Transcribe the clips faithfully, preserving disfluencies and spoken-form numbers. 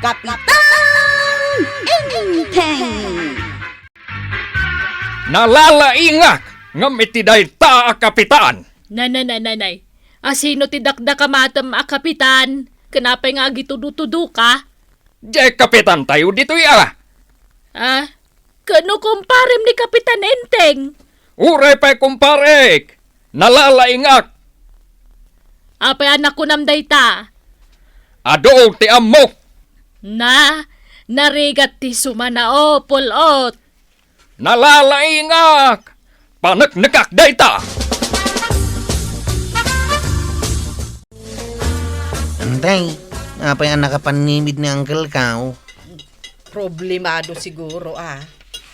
Kapitan Enteng! Nalalaingak ngem iti dayta a kapitan. Nanananay. Asino ti dakdakamatem a kapitan? Ken apay nga agitudutudoka? Diay kapitantayo ditoy a. Ah, ken no kumparem ni Kapitan Enteng? Uray pay kumparek. Nalalaingak. Apay a nakunam dayta? Adu ti ammok. Na, narigat ti sumana, o, pul-ot. Nalalaingak. Paneknekak dayta. Enteng, apay a nakapannimid ni Uncle Kao? Problemado siguro, ah.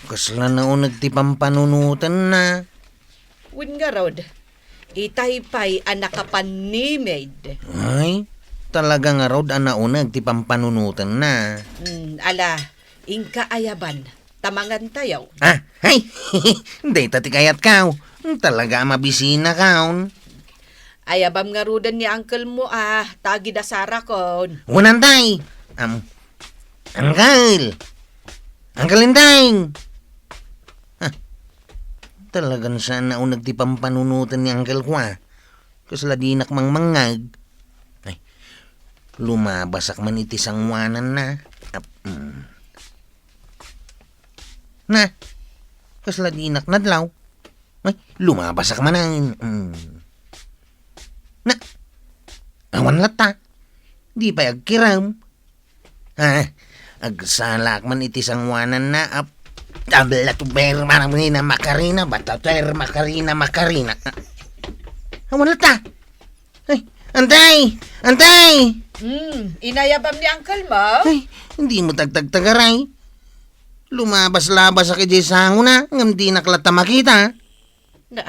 Kasla nauneg ti pampanunotenna. Wen ngarud, itay pay a nakapannimid. Ay, talaga ngarud a nauneg ti pampanunotenna. Hmm, ala, inka ayaban, ta mangantayo. Ah, ay, dayta ti kayatko. Talaga a mabisinakaon. Ayabam ngaruden ni uncle mo, ah, ta agidasarakon. Wen, Enteng. Am, Uncle! Uncle Enteng! Ah, talagan saan nauneg ti pampanunoten ni Uncle ko, ah. Kasla dinak mangmangngeg. Ay, lumabasak man iti sanguananna. Ap-, mm. Na, kasla dinak nadlaw. Ay, lumabasak manen. Mm. Na, awan latta. Di pay agkirem. Ah, agsalaak man iti sanguananna, ap-, tabla to perma na Macarena, bata to perma Macarena, Macarena. Ah, awan latta. Ay, Enteng! Enteng! Hmm, inayabam ni uncle mo? Ay, dimo tagtagtagaray. Lumabas-labasak idiay sangona, ngem dinak latta makita. Na,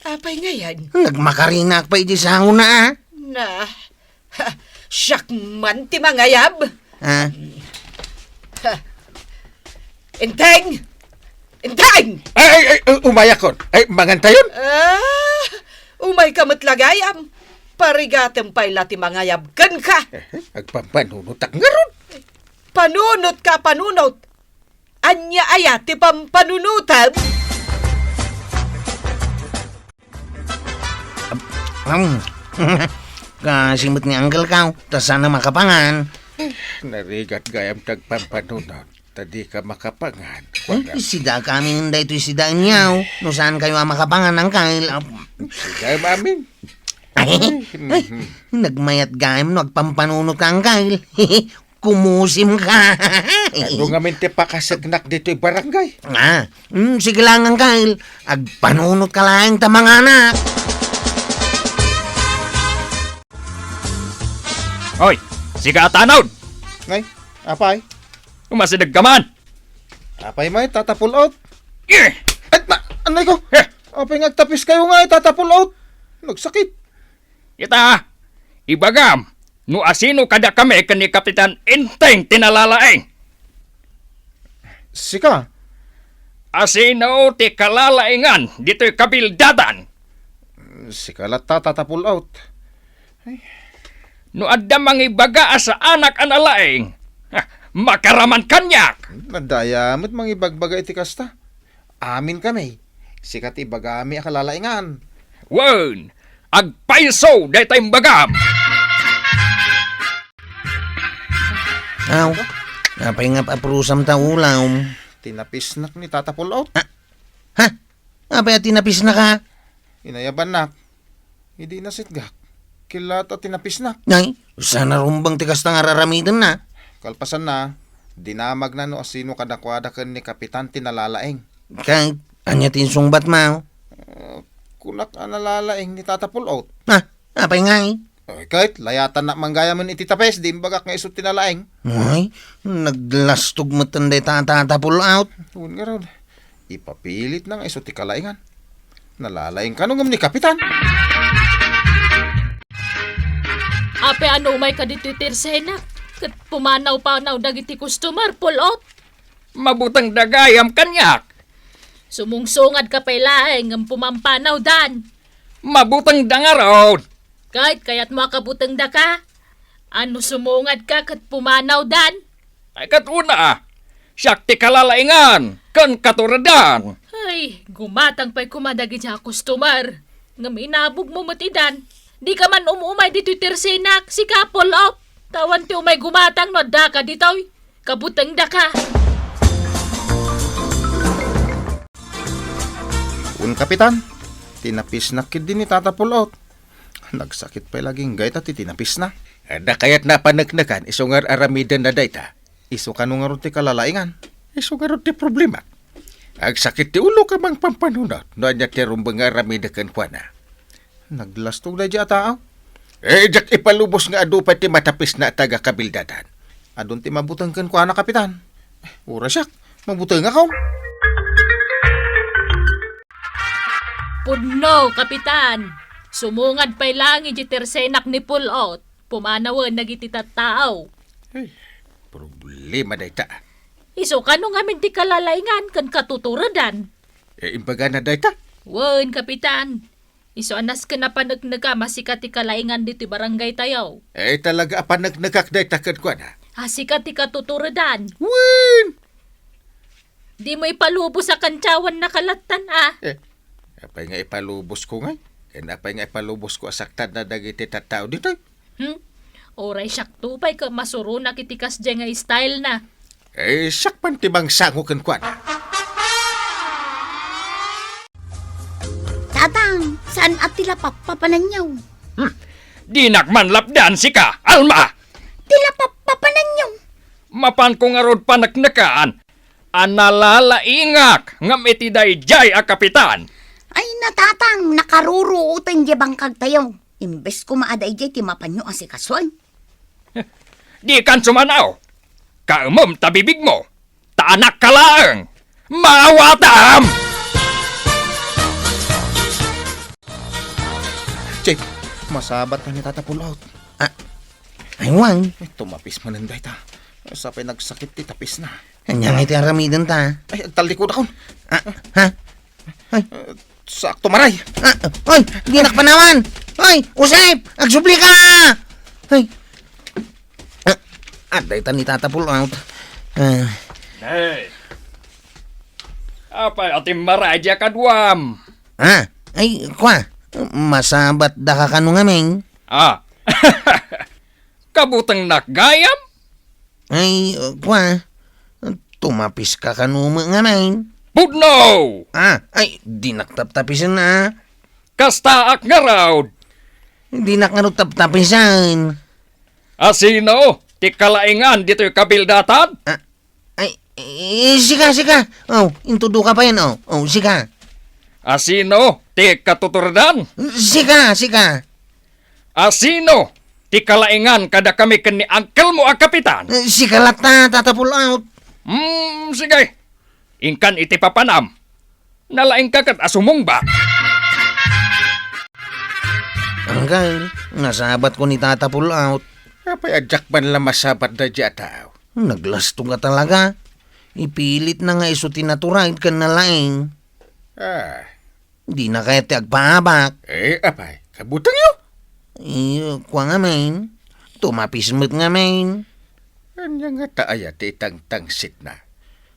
apay ngay-an? Nagmakarinak pay idiay sangona, ah. Na, ha, siak man ti mangayab. Ah? Ha. Enteng! Enteng! Ay, ay, ay, umayakon. Ay, mangantayon? Ah, umayka met la gayam. Parigatem pay la ti mangayab kenka. Eh, agpampanunot ak ngarud. Panunotka, panunot. Ania aya ti pampanunotem? Am, kasi met ni Uncle Kao, ta saan a makapangan. Eh, narigat gayam ti agpampanunot, ta dika makapangan. Eh, sidakamin daytoy sida, Uncle. No saan kayo a makapangan, Uncle. Ap- Sidam amin. Ay, ay, nagmayat gayam no agpampanunot ka, Uncle. Kumusim ka. Adu ngamin ti pakasegnak ditoy barangay. Ah, mm, sige lang, Uncle. Agpanunot ka lang ta manganak. Oy, sika a tanod! Ngay, apay? Umasideg ka man! Apay may, Tata Pulot? Eh! Ay, na, anay ko! Eh! Apay nga agtapis kayo nga, Tata Pulot? Nagsakit. Ita, ibagam, no asino kadakami ken ni Kapitan Enteng ti nalalaing? Sika? Asino ti kalalaingan ditoy kabildadan? Sika latta, Tata Pulot. Ay. No adda mangibaga a saanak a nalaing, ha, makaraman kaniak. Adda aya met mangibagbaga iti kasta. Amin kami. Sika ti ibagami a kalalaingan. Wen, agpayso dayta imbagam. Aw, apay nga paprusam ta ulam? Tinapisnak ni Tata Pulot. Ah, ha? Apay a tinapisnak, ha? Inayabannak. Idi nasitgak, kilat a tinapisnak. Ay, saan a rumbeng ti kasta nga raramidenna? Kalpasanna, dinamagna no asino kadakuada ken ni Kapitan ti nalalaing. Ket ania ti insungbatmo? Eh, kunak a nalalaing ni Tata Pulot. Ah, apay ngay? Ay, ket layatannak man gayam iti tapes, di imbagak nga isu ti nalaing. Ay, naglastog metten dayta a Tata Pulot. Wen ngarud. Ipapilitna nga isu ti kalaingan. Nalalaing kano ngem ni Kapitan? Apay a no umayka ditoy ti ersenak, ket pumanaw-panaw dagiti customer, Pulot? Mabutengda gayam kaniak. Sumungsungadka pay laeng ngem pumampanawdan. Mabutengda ngarud. Ket kayatmo a kabutengdaka? Ano, sumungadka ket pumanawdan? Ay, ket una, siak ti kalalaingan ken katuredan. Ay, gumatang pay koma dagiti a customer. Ngem inabogmo met idan. Dika man um-umay ditoy tersenak, sika, pull up. Ta awan ti umay gumatang no addaka ditoy. Kabutengdaka. Wen, Kapitan, tinapisnak ketdi ni Tata Pulot. Nagsakit pay la gayta ti tinapisna. Adda kayatna a paneknekan isu nga ar-aramidenna dayta? Isu kano ngarud ti kalalaingan? Isu ngarud ti problema. Agsakit ti ulok a mangpampanunot no ania ti rumbeng nga aramidek kenkuana. Naglastog daydi a tao. Eh, diak ipalubos nga adu pay ti matapisna a taga-kabildadan. Adun ti mabuteng kenkuana, Kapitan. Uray siak, mabutengakon. Pudno, Kapitan. Sumungad pay laeng idiay tersenak ni Pulot. Pumanawen dagiti tattao. Ay, problema dayta. Isu kano ngamin ti kalalaingan ken katuturedan? Eh, imbagana dayta? Wen, Kapitan. Isu a nasken a paneknekam a sika ti kalaingan ditoy barangaytayo. Eh, talaga a paneknekak dayta kenkuana. A sika ti katuturedan. Wen! Dimo ipalubos a kantiawanna kalattan, a? Eh, apay nga ipalubos ko ngay? Ken apay nga ipalubos ko a saktanna dagiti tattao ditoy? Hmm? Uray siakto pay ket masuronak iti kasdiay nga style na. Eh, siak man ti mangsango kenkuana. Tatang, saan a ti lapappapananyo? Hmm. Dinak man lapdan sika, Alma! Ti lapappapananyo? Mapanko ngarud paneknekan a nalalaingak ngem iti daydiay a kapitan. Ay, natatang, nakaruruoten diay bangkagtayo. Imbes koma a daydiay ti mapanyo asikasoen. Dikan sumanaw. Kaemem ta bibigmo. Ta anakka laeng. Maawatam! Chief, masabat ka ni Tata Pulot. Ah, ay, Wang. Ay, tumapis manen dayta. Sapay nagsakit ti tapisna. Ania nga iti aramidenta? Ay, agtallikodakon. Ah, ha? Ay. Eh, sakto, maray. Ah, oy, dinak panawan. Oy, Usep, agsublika! Ay. Ah, adda ita ni Tata Pulot. Ah. Hey. Apay a timmaray diay kaduam? Ah, ay, kua, masabatdaka kano ngamin? Ah. Kabutengnak gayam? Ay, kua, tumapiska kano met ngamin? Pudno! Ah, ay, dinak taptapisen, ah. Kastaak ngarud. Dinak ngarud taptapisen. Asino ti kalaingan ditoy kabildatan? Ah, ay, eh, sika, sika. Oh, intudoka payen, oh. Oh, sika. Asino ti katuturedan? Sika, sika. Asino ti kalaingan kadakami ken ni uncle mo a kapitan? Eh, sika latta, Tata Pulot. Hmm, sige. Inkan iti papanam. Nalaingka ket a sumungbat. Uncle, nasabatko ni Tata Pulot. Apay a diak man la masabat daydiay a tao? Naglastog a talaga. Ipilitna nga isu ti naturayed ken nalaing. Ah. Dina kayat ti agpaabak. Eh, apay, kabutengyo? Eh, kua ngamin. Tumapis met ngamin. Ania ngata aya ti itangtangsitna?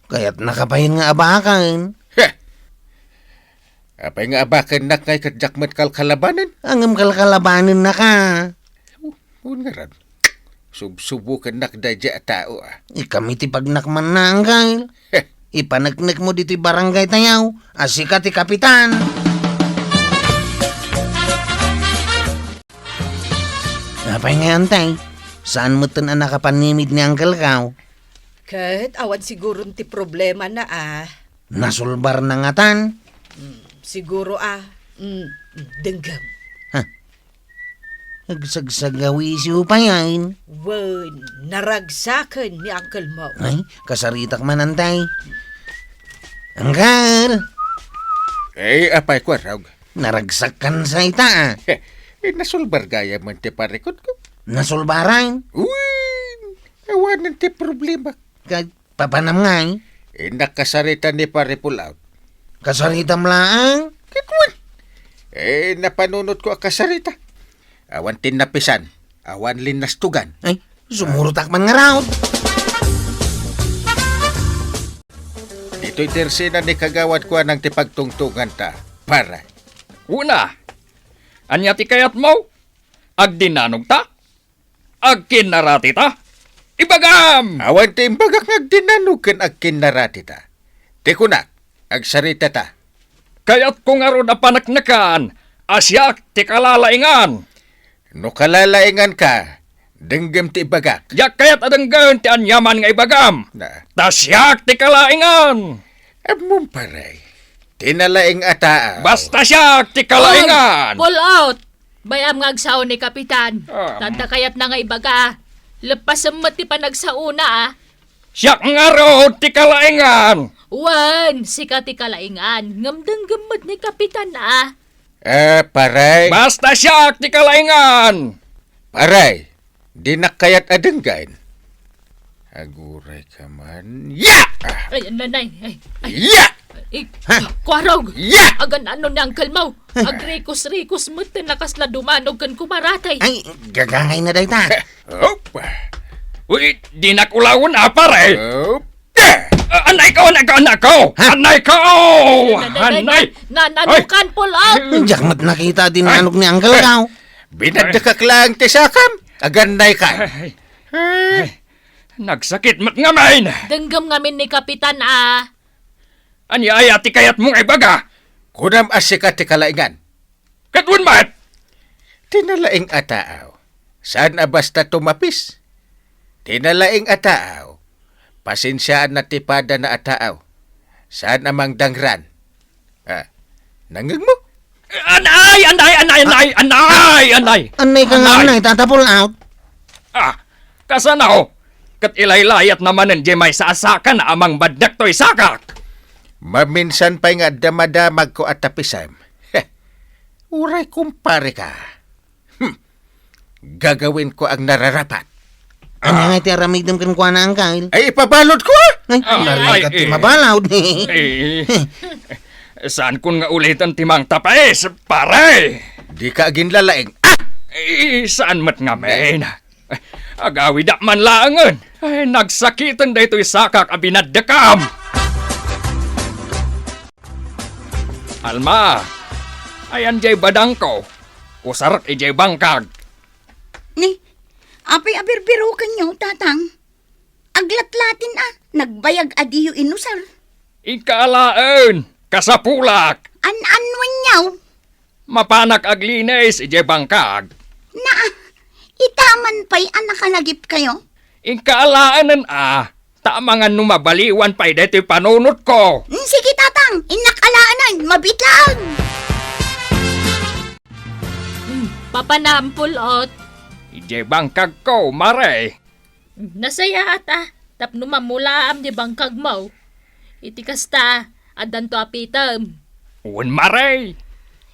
Kayatnaka payen nga abaken. Heh! Apay nga abakennak ngay ket diak met kalkalabanen? Ngem kalkalabanennaka. Wen ngarud, subsubokennak daydiay a tao, a. Ikami ti pagnakmanna, Uncle. Heh. Ipaneknekmo ditoy barangaytayo a sika ti kapitan. Apay ngay, Antay? Saan metten a nakapanimid ni Uncle ko? Ket awan siguron ti problemana, a. Nasolbarna ngatan? Mm, siguro, a. Mm, denggem. Ha? Agsagsagawisiw payen. Wen, naragsaken ni uncle mo. Ay, kasaritak man, Antay. Uncle! Eh, apay, Kuarog? Naragsak kan sa ita, a. Eh, nasolbar gayam ti parikut ko. Nasolbaran? Wen, awanen ti problema. Ka-, Papanam ngay? Innak kasarita ni Pare Pulot. Kasaritam laeng? Ket wen. Eh, napanunotko a kasarita. Awan ti napisan. awan linnastugan. Ay, sumurotak man ngarud. Ditoy tersina ni Kagawad Kuanang ti pagtungtunganta, pare. Una, ania ti kayatmo? Agdinanogta? Agkinnarati ta? Ibagam! Awan ti imbagak nga agdinanog ken agkinnarati ta. Ti kunak, agsarita ta. Kayatko ngarud a paneknekan a siak ti kalalaingan. No kalalaingan ka, denggem ti ibagak. Diak kayat a denggem ti aniaman nga ibagam. Na. Ta siak ti kalaingan. Ammom, pare, ti nalaing a tao. Basta siak ti kalaingan. Pull out! Bay-am nga agsao ni Kapitan. Ah. Tadda kayatna nga ibaga. Leppasem met ti panagsaona, a. Siak ngarud ti kalaingan. Wen, sika ti kalaingan. Ngem denggem met ni Kapitan, a. Eh, pare. Basta siak ti kalaingan. Pare, dinak kayat a denggen. Aguray ka man. Ya! Ay, nanay. Ay, ay. Ya! Eh, Ha? Kuarog. Ya! Agan-ano ni uncle mo? Ha? Agrikos-rikos met ti nakasla dumanog ken kumarate. Ay, gagangay na dayta. Op. Uy, dinak ulawen, a, pare. Op. Ah, anay ko, anay ko, anay ko! Ha? Anay ko! Anay! Ay! Nananukan, pull out! Diak met nakita dinanog ni Uncle Gaw. Binaddekak lang ti sakam, agannay ka. Ay. Ay. Nagsakit met ngamin! Denggem ngamin ni Kapitan, a. Ania aya ti kayatmo nga ibaga? Kunam a sika ti kalaingan. Ket wen met? Ti nalaing a tao, saan a basta tumapis. Ti nalaing a tao, pasensiaanna ti padana a tao, saan a mangdangran. Ah, nangngegmo? Anay, anay, anay, anay, anay, anay. Anay ka nga, anay, Tata Pull Out. Ah, kasano? Ket ilaylayatna manen diay maysa a sakana a mangbaddek toy sakak. Maminsan pay nga adda madamagko a tapisem. Heh, uray kumpare ka. Hmm. Gagawenko ang nararapat. Ania ngay ti aramidem kenkuana, Angkal? Ay, ipabaludko, a! Ay, ay, ay, ay, ti mabalud. Eh, saankon nga uliten ti mangtapis, pare. Dika aginlalaing. Ah! Eh, saan met ngamin? Agawidak man laengen. Ay, nagsakiten daytoy sakak a binaddekam. Alma, ayan diay badangko. Usarek idiay bangkag. Ni, apay a birbirokenyo, Tatang? Aglatlatin a, nagbayag a diyo inusar. Inka alaen, kasapulak. An-anwenyo? Mapanak aglinis idiay bangkag. Na, ita man pay a nakalagipkayo? Inka alaenen a, ta amangan no mabaliwan pay daytoy panunotko. Mm, sige, Tatang, innak alaenen, mabiit laeng. Mm, papanam, Pull Out. Idiay bangkagko, mare. Nasayaat a, tapno mamulaam diay bangkagmo. Iti kasta, addanto apitem. Wen, mare.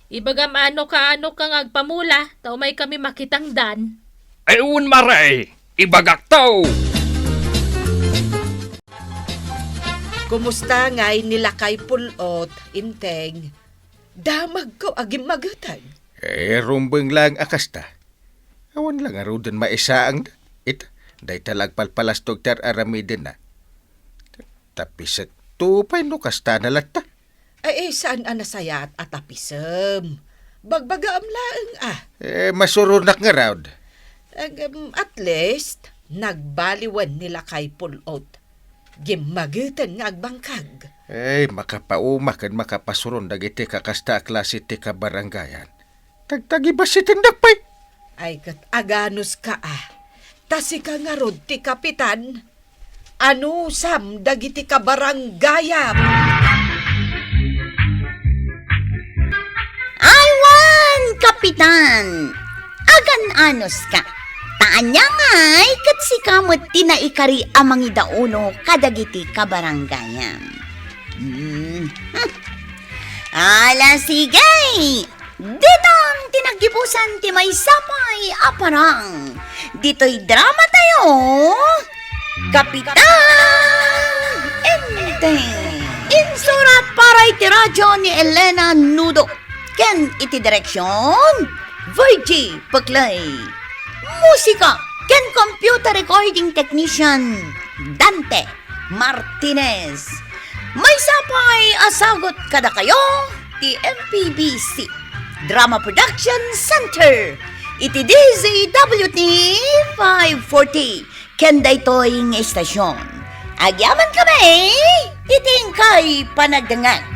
Ibagam ano kaano ka nga agpamula, ta umaykami makitangdan. Ay, wen, mare. Ibagakto. Kumusta ngay ni Lakay Pull Out, Inteng? Damagko a gimmageten. Eh, rumbeng laeng a kasta. Awan la ngaruden maisaangda. Ita, dayta la agpalpalastog ti ar-aramidenna. Tapisekto pay no kastana latta. Ay, eh, saan a nasayaat a tapisem? Bagbagaam laeng a. Eh, masuronak ngarud. Agem, at least, nagbaliwen ni Lakay Pull Out. Gimmageten nga agbangkag. Ay, makapauma ken makapasuron dagiti kakasta a klase ti kabarangayan. Tagtagibassitendak pay. Ay, ket aganuska a. Ta sika ngarud ti kapitan. Anusam dagiti kabarangayam. Aywan, kapitan! Agan-anuska. Ta ania ngay ket sika met ti naikari a mangidaulo kadagiti kabarangayam. Hmm. Ala, sige! Ditan ti naggibusan ti maysa pay a parang. Ditoy drama tayo, Kapitan Enteng. Insurat para iti radyo ni Elena Nudo. Ken iti direksyon, Virgie Peclay. musika, ken computer recording technician, Dante Martinez. Maysa pay a sagut kadakayo ti M P B C Drama Production Center iti D Z W T five forty ken daytoy nga istasyon. Agyaman kami iti inkay panagdengngeg.